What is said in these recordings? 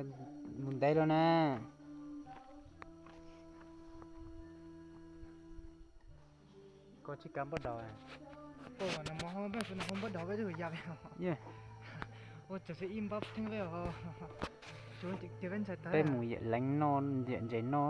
Mus ntev lawm na. Koj tsis kav npaj dog. Peb mus yam leev no, yam ntses no.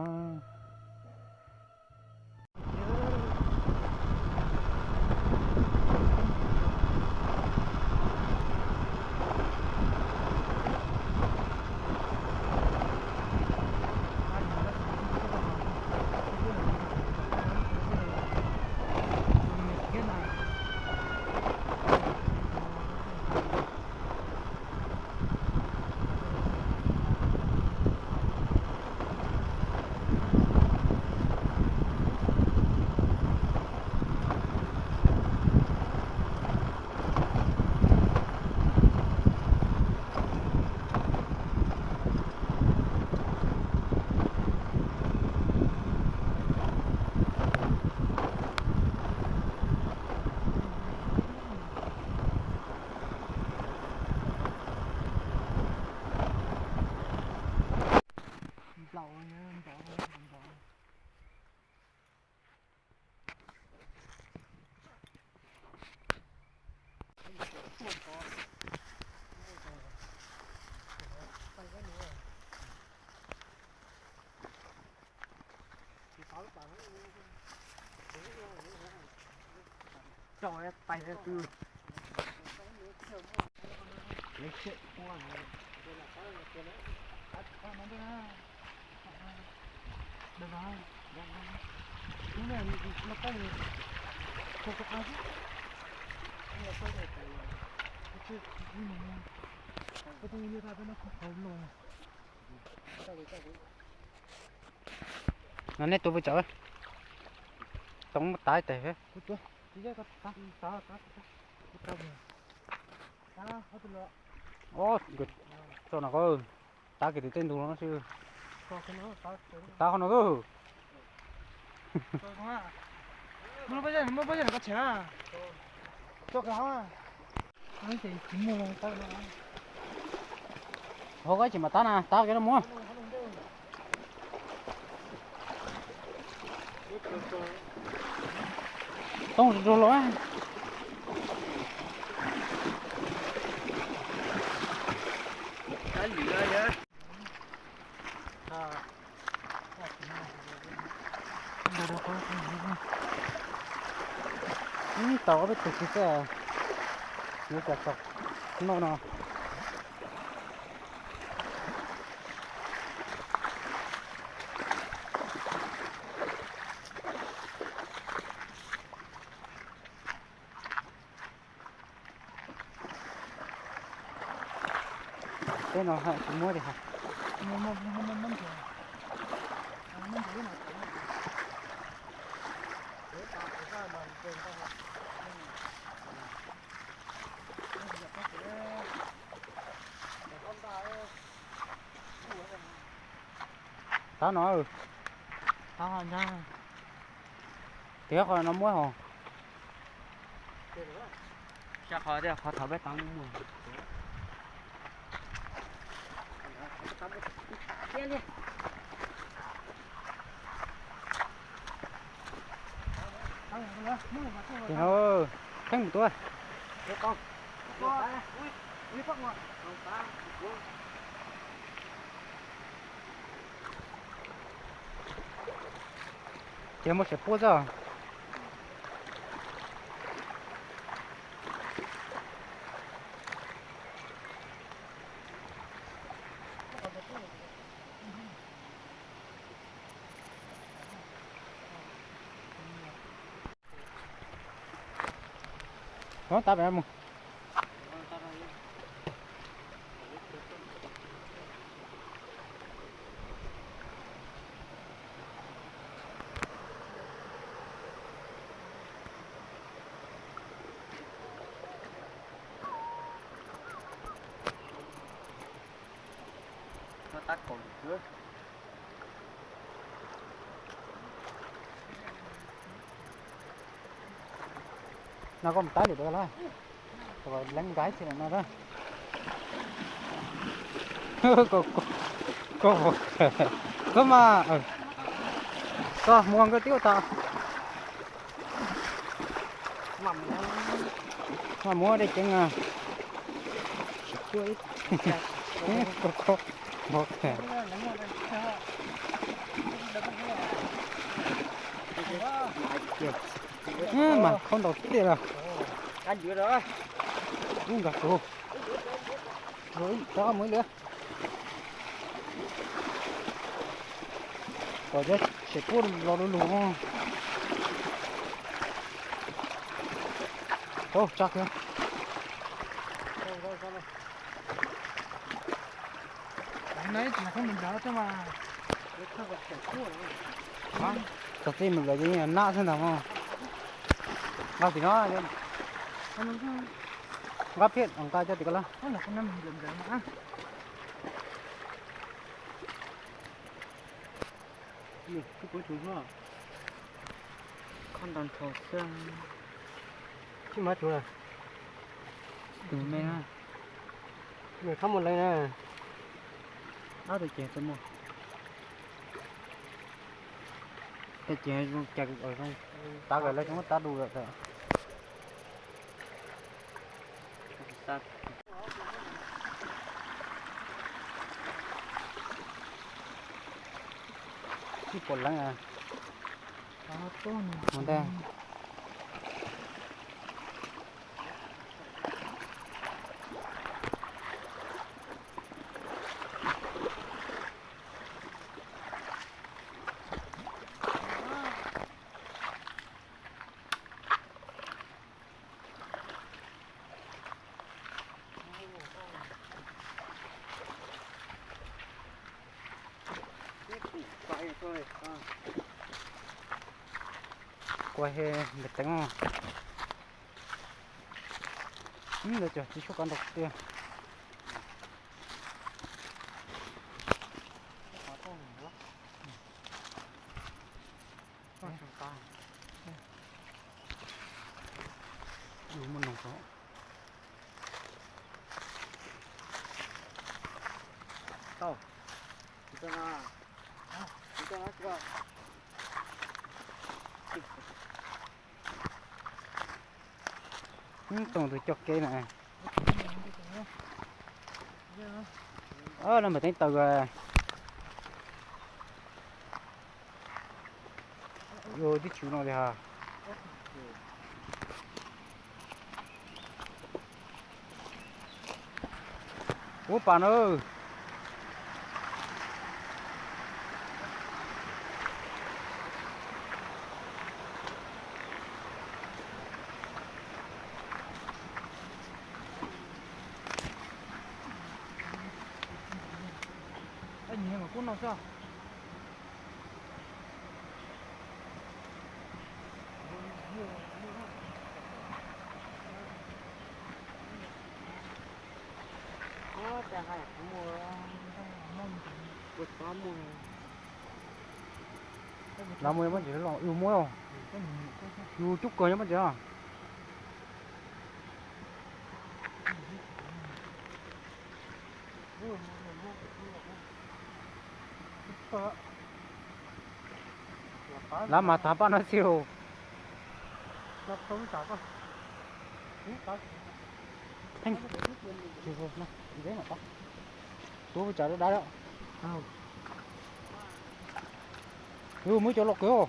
No nej tuaj pw tsav, tau muab tav tes. Ob, tso no, tav kiag tim tej ntug no xwb. Tav qhov no. Hauv koj tsis mam tav na, tav kiag no mus. Toob rog los. Tau ob peb tug xwb, yuav cas tau noj no. Tej no tsis muab li os. Tav no, tias qhov no muab hos. Xya qhov, qhov thaum peb tav muaj muaj. Ces no, theej mus tuaj. Ces muab tsev puab txog. Hov, tab pem mus. No koj mus tab lwm lawm, leeb nkaib xwb no. Koj, koj mas, koj muag nkawd twb ua tau. Mas muab dej ceeb a. Mas khaub ntaus tiag lawm. Ub, nkag kuv. Rov mus ib lwm. Kom cov tseem pub los lug lug. Tau tsa kiag. Txog txij mus lawm ces nab xwb ntag mog. Nqa tim no, nqa phiaj nqa coj tim ko lawm. Kho ntaus ntshaus xwb. Tsis mas tsuav lawm. Tus me na. Khab muag leej na. Ob tug ces txawm muaj. Tej ces zoo cas zoo, tav kom lawv tsis muab tav du lawm. Tsis pom leej. Mus ntej. Kua he npes teev. Ntawd cov txiv suab kov ntau tiag. Yus muaj noog ko. Tau. Tsis tau na. Tsis tau na, tsis tau. Ib tsoom tus coj kev na. Lawv mam teeb taws. Yus twb tsum no li ha. Ub, pas na. Nyiam mas kub no xwb. Lawv muaj muab ntsis los yus muab, yus cub kawg nyob muab ntsis. Lawv mas tav paj no xwb. Tus tsam dab dab. Yus muab cov los kwv.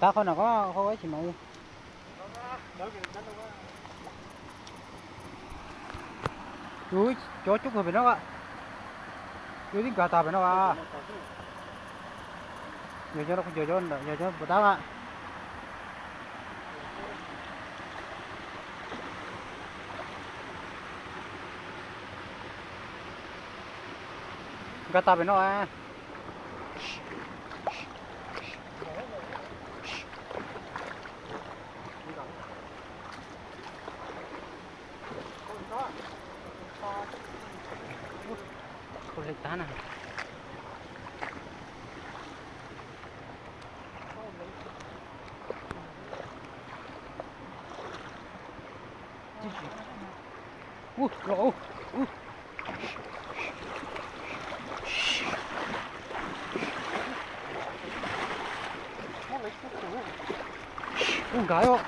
Tav qhov no ko qhov ib tsis mas. Yus cov cub kawg pem no. Yus tib nkag tag pem no. Yog cov, yog cov puas tab a. Nkag tag pem no. Ua li tab na. Ub, los ub. Ub, nkag os.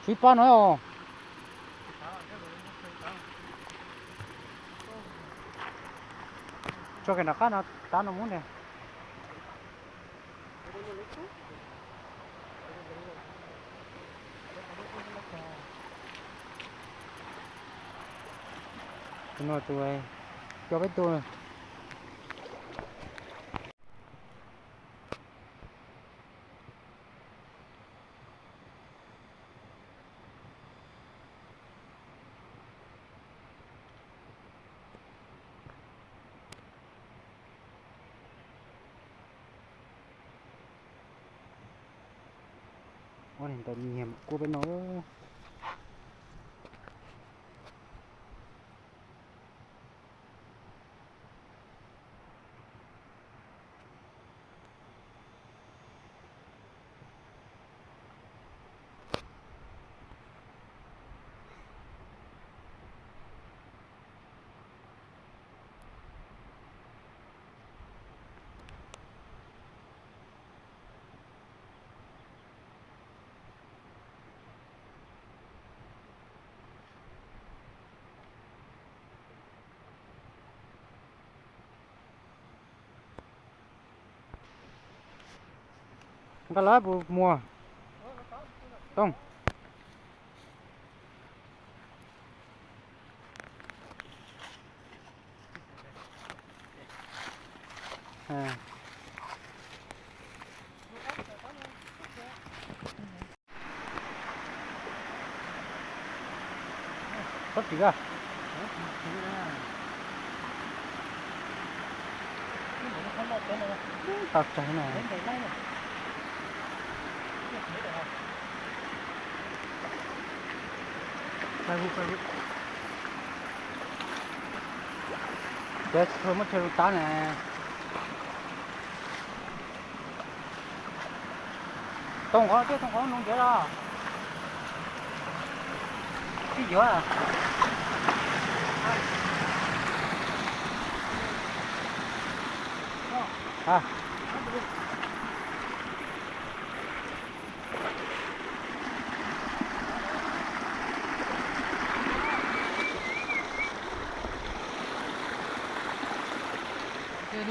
Tshuav ib pab no os. Tso kiag nram qab no, tav no mus ne. Tus no tus coj peb tuaj. Ua li ntawd nyiag kua peb no. Nqa lawv puas muag? Tooj. Tsob ris a. Tau tsawg no. Ces muab tsawg lus tav ne. Tooj qhov, tooj qhov no ntiav los. Tib yuav.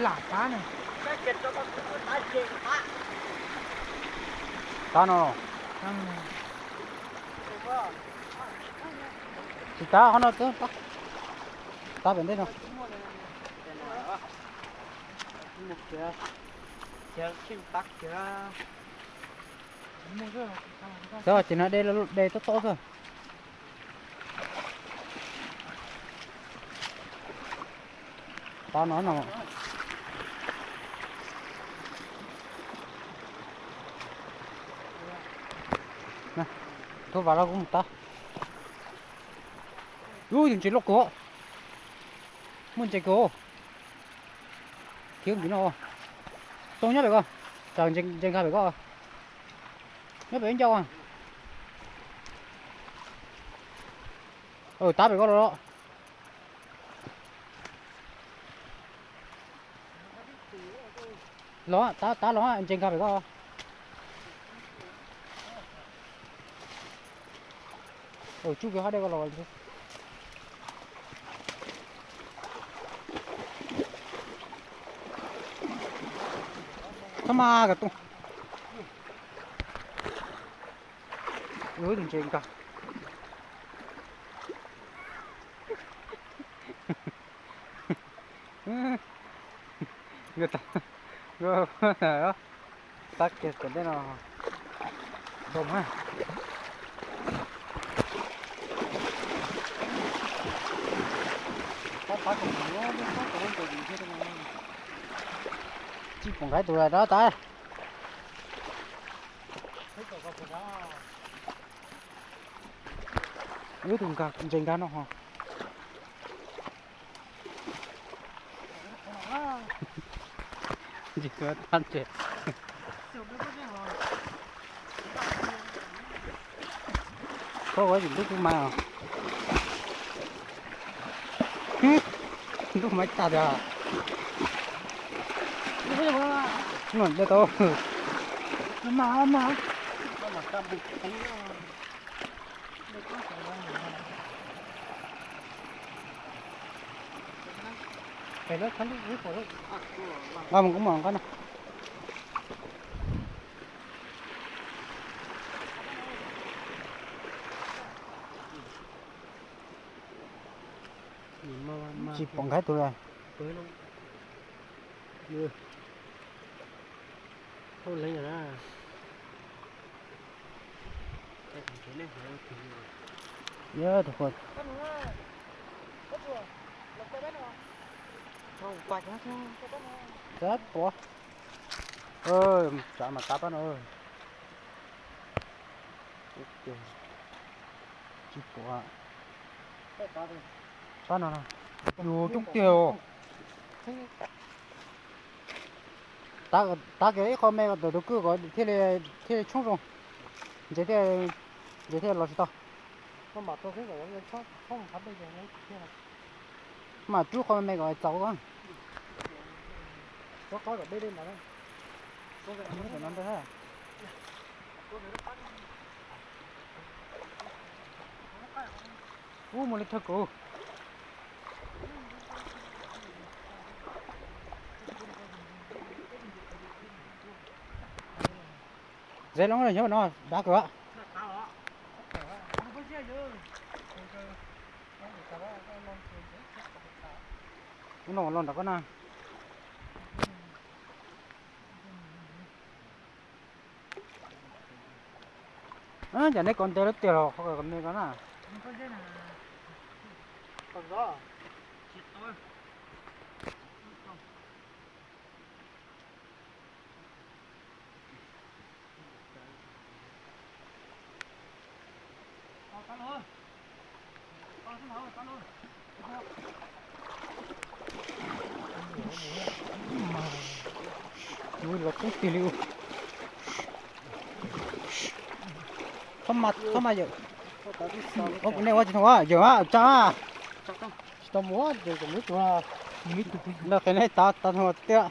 Lam pab na. Tav no. Tsis tav qhov no, tav pem ntej no. Ces no de, de tob tob xwb. Tav no no. Thub vas los kuv mus tav. Ub, tus ntses loj kawg. Muaj ntses kawg. Khiav ntawm no. Tooj nyob pem ko. Tsam ntses nkag pem ko. Nyob pem ib ncauj. Tav pem ko los. Los, tav, tav los, ntses nkag pem ko. Tsub kiag hab dej ko los. Txhob mas kom tooj. Tus ntses nkag. Tab kiag tom ntej no zoo na. Tsis pom nqaij tus dab tas. Ib tug nkag ntses nkag no ho. Ntses tab ntses. Tau ua yim ntub kuv mas. Ntub mas tag tiag. Noj dej tau. Los mus kuv mam nqa no. Tsis pom nkhaib tus li. Yog tus qu, txav pov, txav mas txav pab no. Tsis pom. Pab no, yus coob tiag. Tav kiag ib qho me kom tus kwj ko thiaj li tshoob zoo, ntses thiaj, ntses thiaj los tsis tau. Mas rub qho me kom txaus ko. Ub, mus li thawj kuv. Zeb loob nyob no dav kawg. Ub, no los nram koj na. Cas neb kov ntev lawm tiag los qhov kom me ko na. Los tub tig li. Txhob mas, txhob mas yawm. Nej ua tsis tau yawm a, tsa. Tsis tau mus, ntawd qhia nej tav tav no tiag.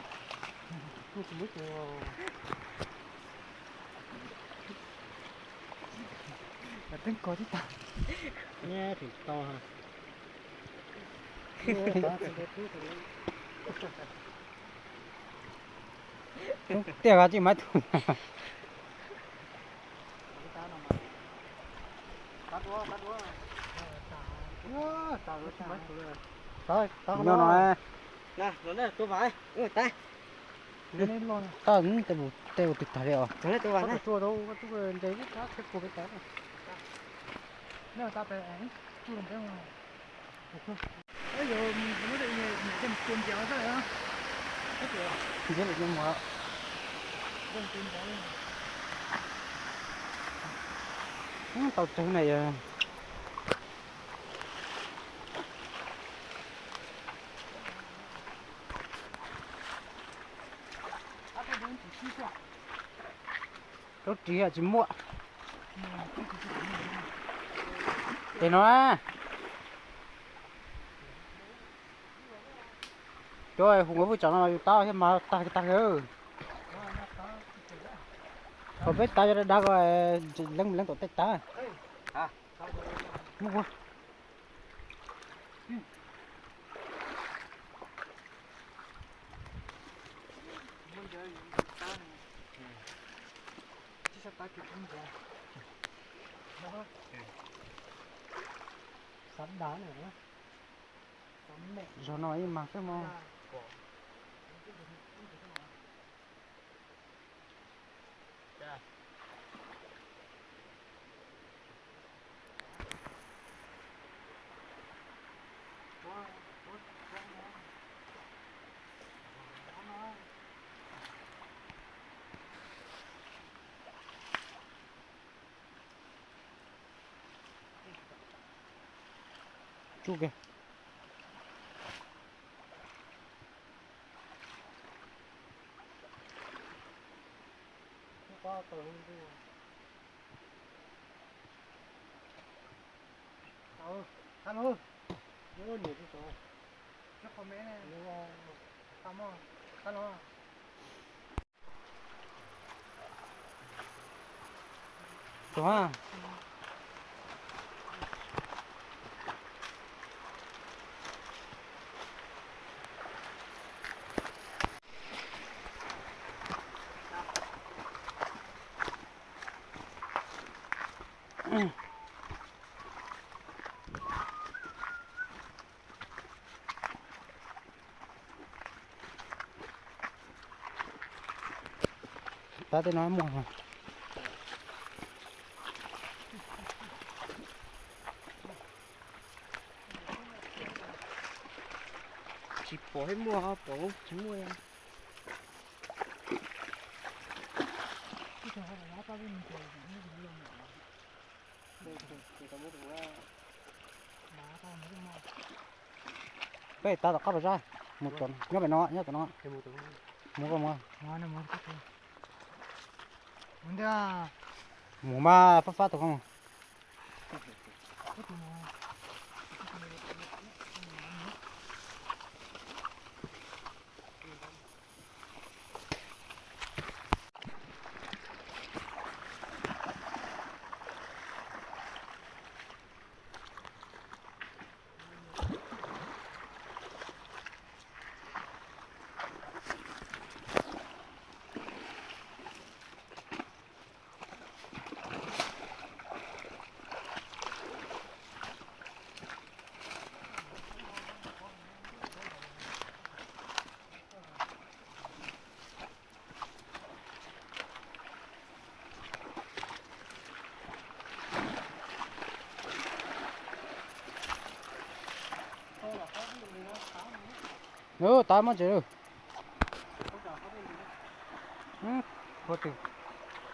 Tiag tsis mas tug. Nyob no. Tab tej ua twg tag li os. Ntxiv lawm nyob mus. Tau tsawg na yog. Rau ris tsis muaj. Ces no, cov hu ua vwj tsam no yus tav thiab mas tag tag li. Thaum peb tav yog dav dav ko, leeb leeb tom tej tav. Muaj ua. Zog no ib mas xwb mog. Tsuj kiag. Qab los, niam tsis tau, qab los, qab los. Tuag. Tab tej no muaj. Tsis pom thiab muaj, pom tsis muaj. Peb tav tom qab pas zab, mus tom nyob pem no, nyob tom no. Mus koj mus. Mus mas fab fab tus koj mus. Ub, tav muab ntses lawm. Ub, tus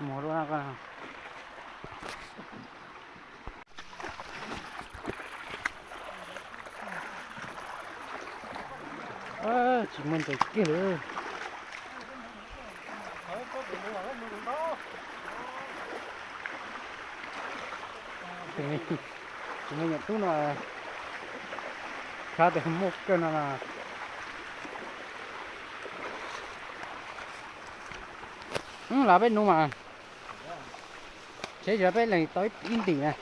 mus lub no. Tsis muaj ntses kiag li. Tsis muaj nyuam tub no, khab tias muaj kawg no na. Lam peb nus mas, seb yog peb lees tau ib ntim na.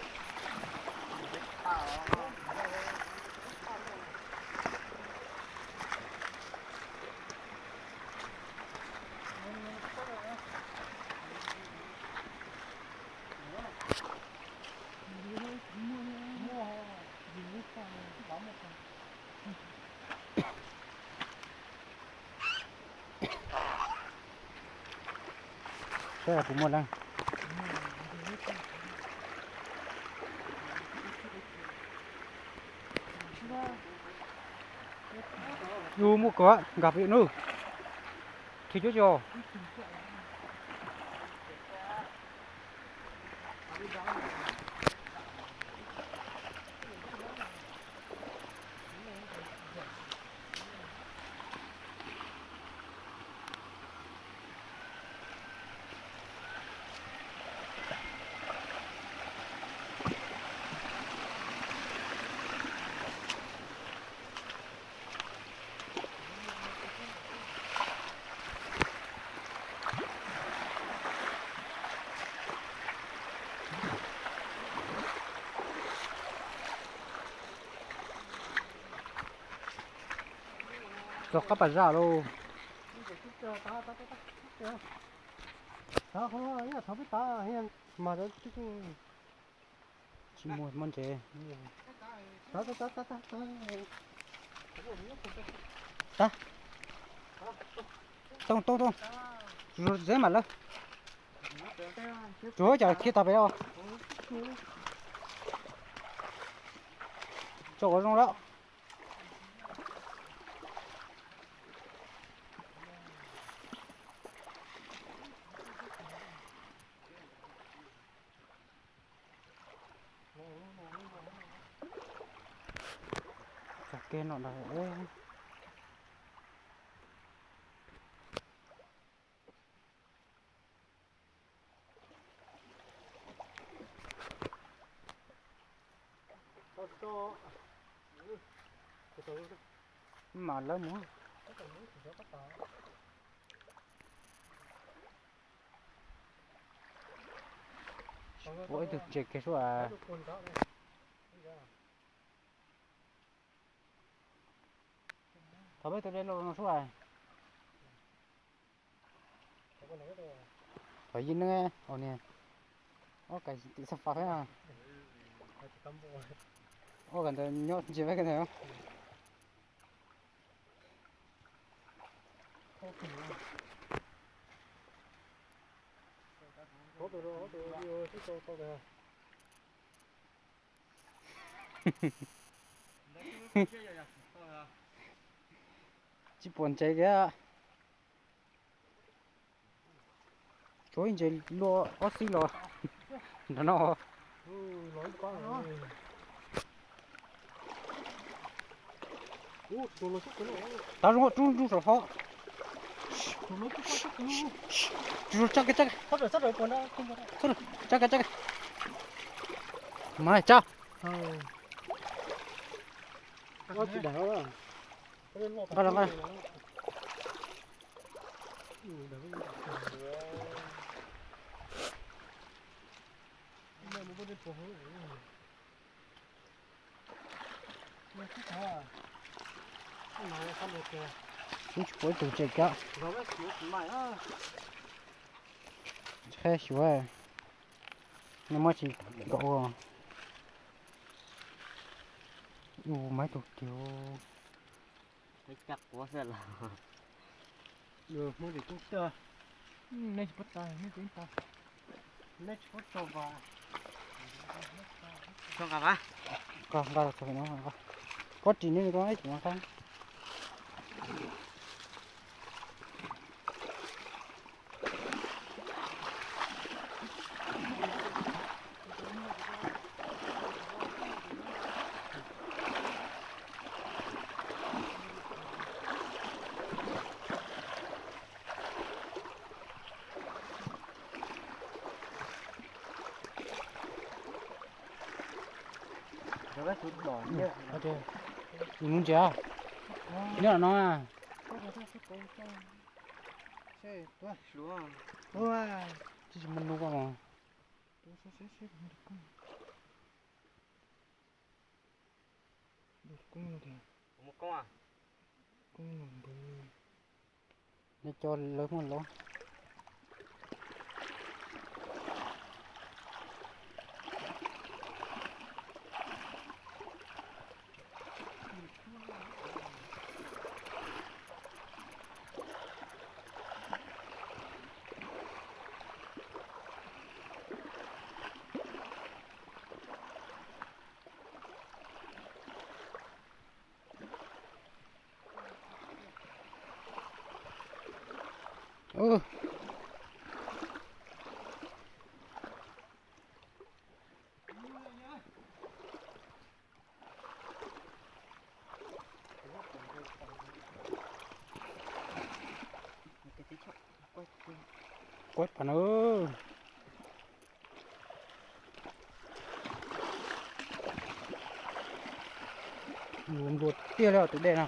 Saib puas muaj leej. Yus muaj kawg, nkag pem nub. Khi cuab tsi. Rov qab pas zaj lauj. Tsis muaj, muaj ntses. Tag. Tooj, tooj, tooj. Zuv zeb mam lawm. Tsuav cov khiav tag pem os. Tso ua zoo lawm. Txog kiag no ntag. Tau tso. Mam lawv mus. Ua ib tug tsev kiag sub as. Thov peb tus de los no sub as. Thov yij neeb os niag. Ob kas tim xab fas thiab. Ob kas ntawd nyob ntsia peb ntawd. Tsis pom ntsev kiag. Tsuav ib ntses luaj ob xib los nrad no. Tav zoo rub rub saum hov. Tsa ka tsa ka, tsa ka tsa ka. Mas tsa. Nqa los nqa los. Kuv tsis pom ib tug tsev kiag. Qheb xyuav, nej muab tsis nkaum. Ub, mas ib tug tiag. Nqa, nqa los txog no, pob ris nej ko ib tug no qab. Mus ntsia nyob no. Tsis mus nug koj mas. Nej cov lawv muaj lov. Kuaib pas na. Nplua tiag li tus dej no.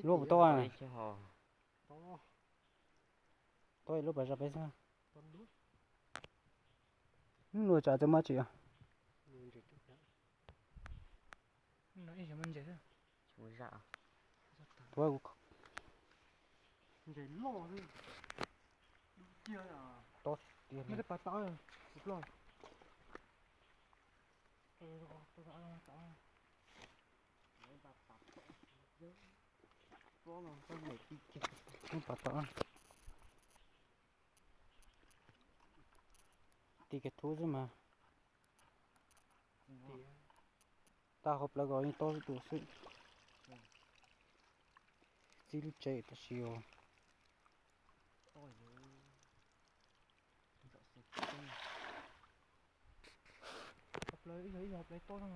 Luaj puas tau? Tau luaj pas zog peb xwb. Hnub no tsam txawm muaj tsis. Tua kuv tob tiag. Pas tom, ti kiag thub xwb mas. Tag hauv plawv kom yeej tob tus xwb. txij lub tsev tam sim os. Hauv plawv, ib yog ib yog hauv plawv tob no.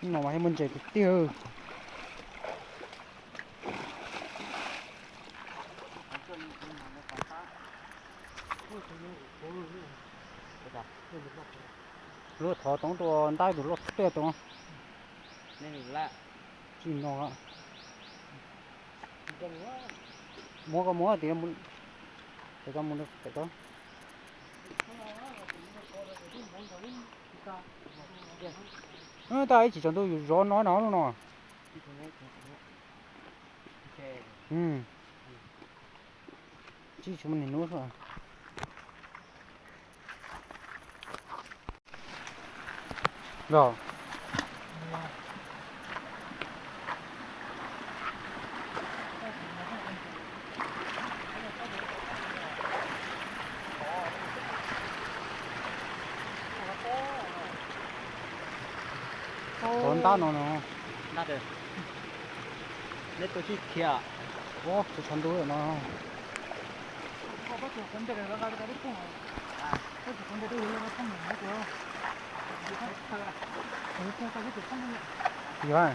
No mas thiaj muaj ntses tiag tiag. Luaj thov toob rau ntab tus loj tiag toob. Tsis no. Muab koj muab tias, tau ib chim tsaus ntuj yus zov no no no. Tsis tshua muaj niag hnub xwb. Los. Qhov ntab no no. Neb tuaj sib khiav. Ua, tsis tshav ntuj no. Yog.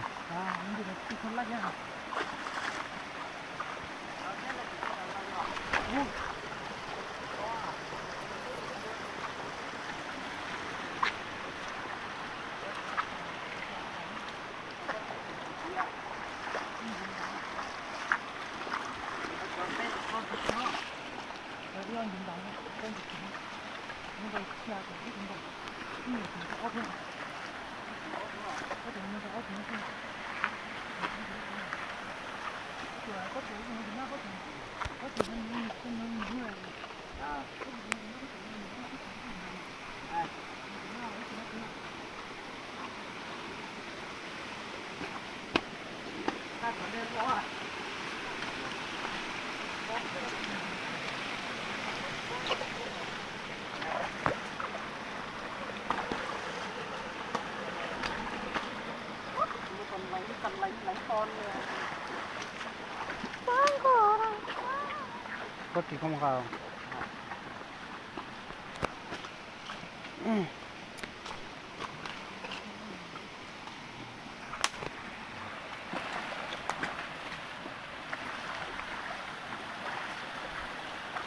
Koj tsis koj mus nqa.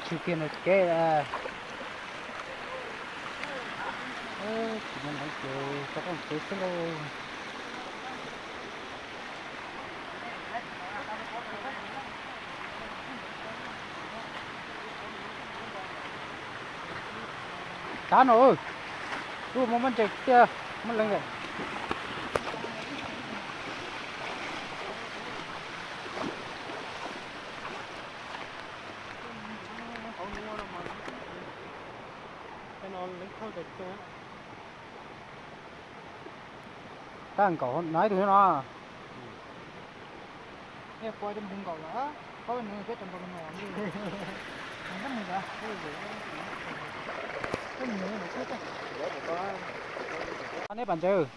Tshwm kiag ntawm kev, tsis muaj ntawd ces rov qab mus tsev xwb lauj. Tav no, lub muaj muaj ntses tiag, muaj leej lawm. Tag nkaus no ib tug no. Neb pam ntses.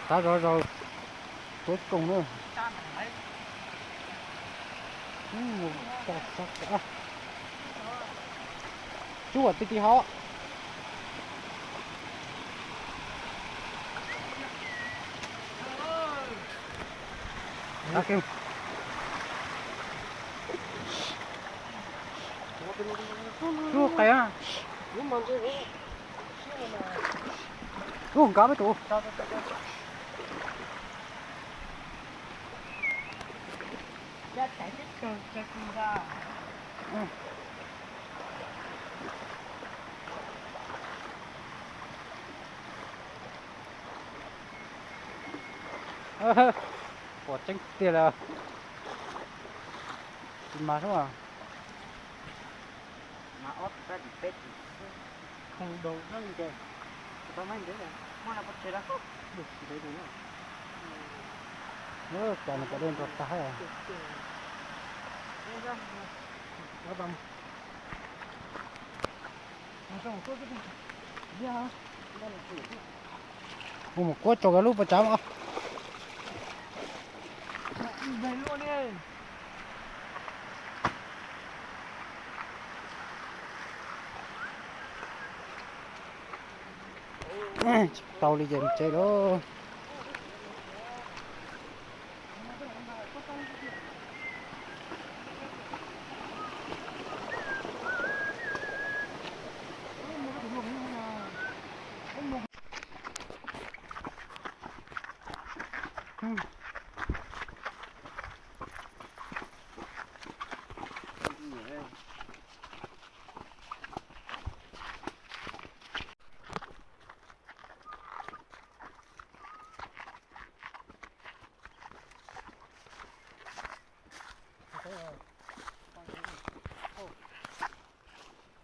Tav zog zog tuav koog na. Tsuam ti ti hov. Tab kev. Lub qe. Lub nkab peb tus. Pom tseeb tiag li. Tsis mas xwb. Mas ob tug peb tug xwb. Khoom daus xwb li ces. Tsis tau meej ntev, muaj no pov tseg lawm. Ntev tus na. Cas nws pom dej nrog tag. Mus mus kuab tso koj lub pob tsav os. Tsis tau li ces mus tsev lauj.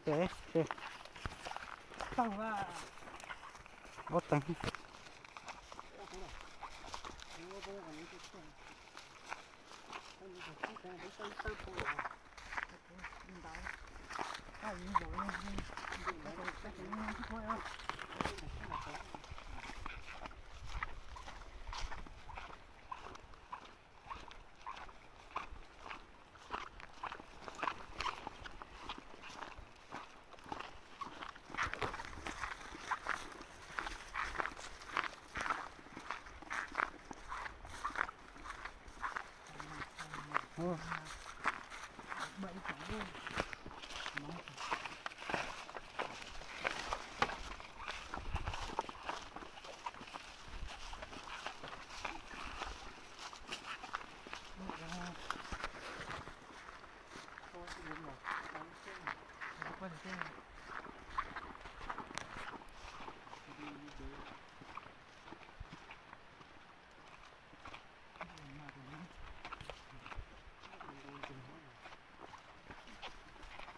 Ces, ces. Ob teev.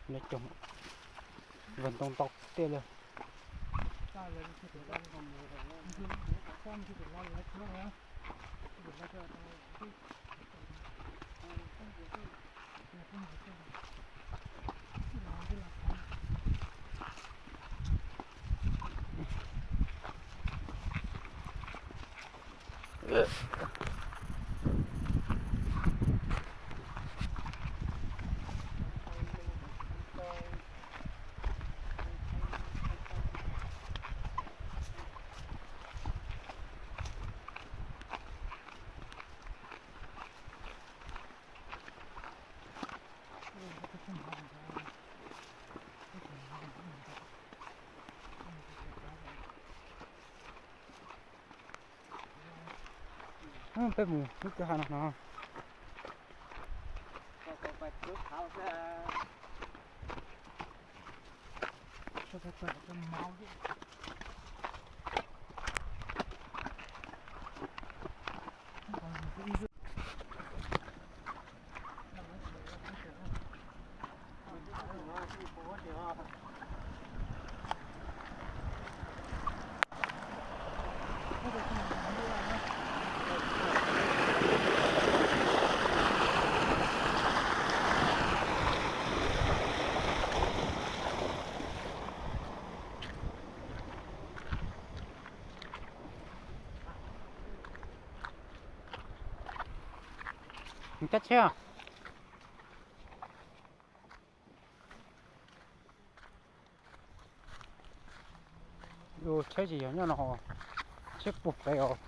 Lawv cog vag ntoo ntau tiag li. Peb mus lub kwj ha no no. Cab tsheb. Tsheb tsis yog nyob no, tsheb puag pem os.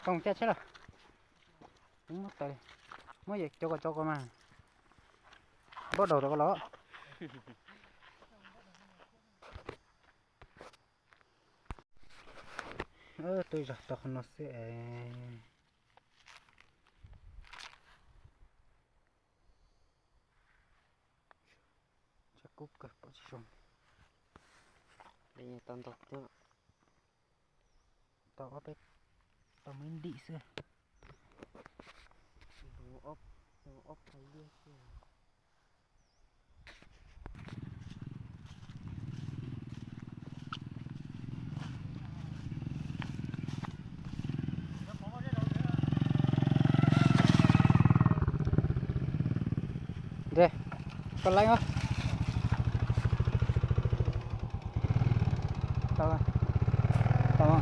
Tau caj tsheb lawm. Muab taws, muab cov kom tsau ko mas. Npau daus rau ko los. Twb zog tau qhov no xwb es. Tshav kub kawg pom tsis zoo. Tau ntau thiab. Tau ob peb, tau muaj ib ntim xwb. Ob, ob phav liaj xwb. Nre, koj laib os. Tau, tau.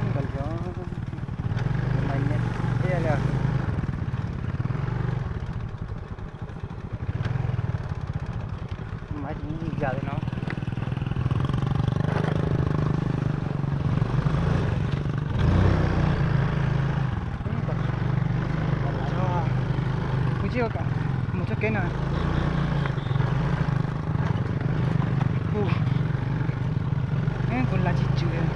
Npas zog, mas nyaj thiab li. Mas yam li no. Kuv tsis mus txoj kev no. Kuv lam tsis tswm.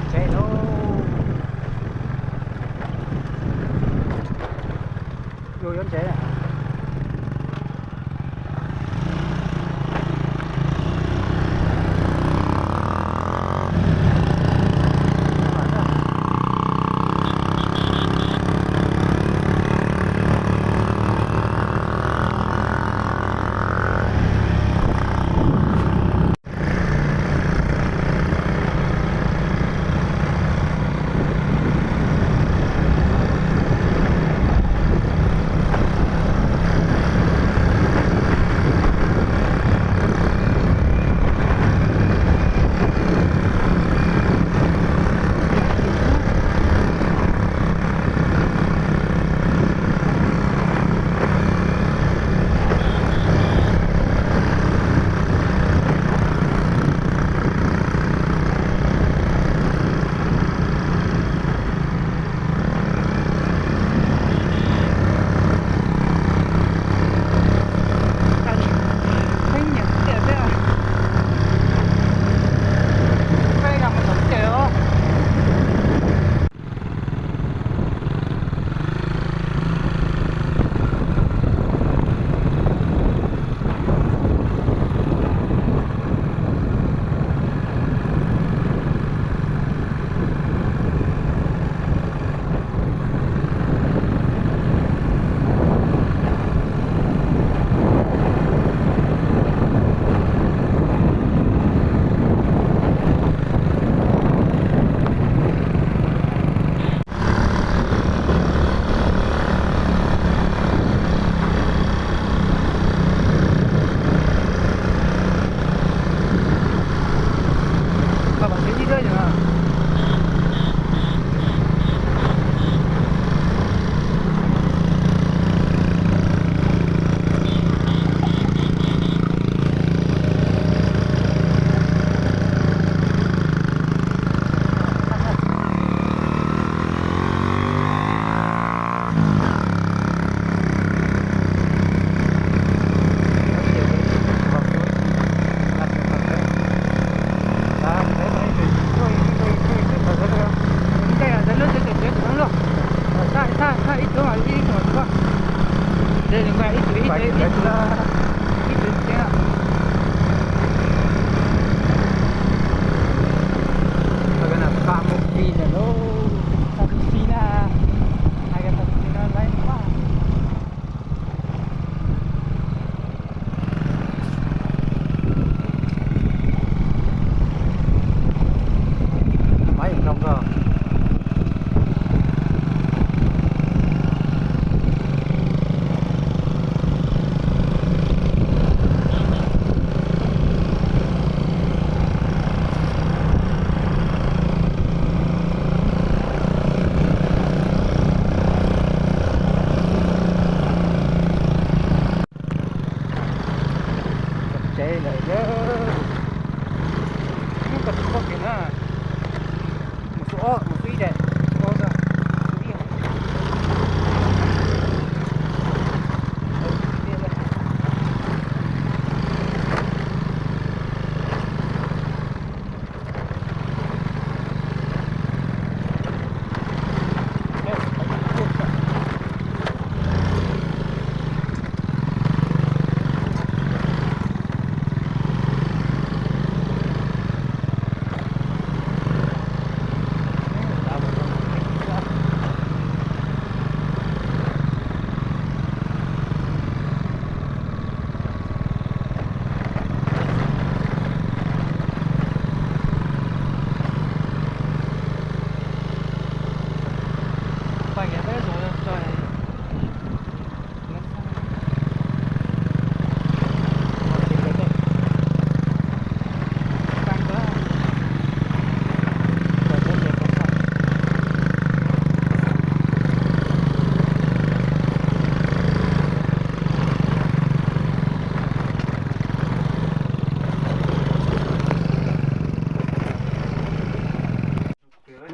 Tsev lauj. Yus yuav ntsev. Ntawd yog mus tau tsis txog kev na, mus xub ob, mus xub ib daim, xub ob xwb.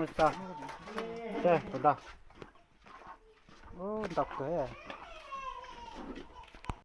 Mus txog, ntau, ntau kawg.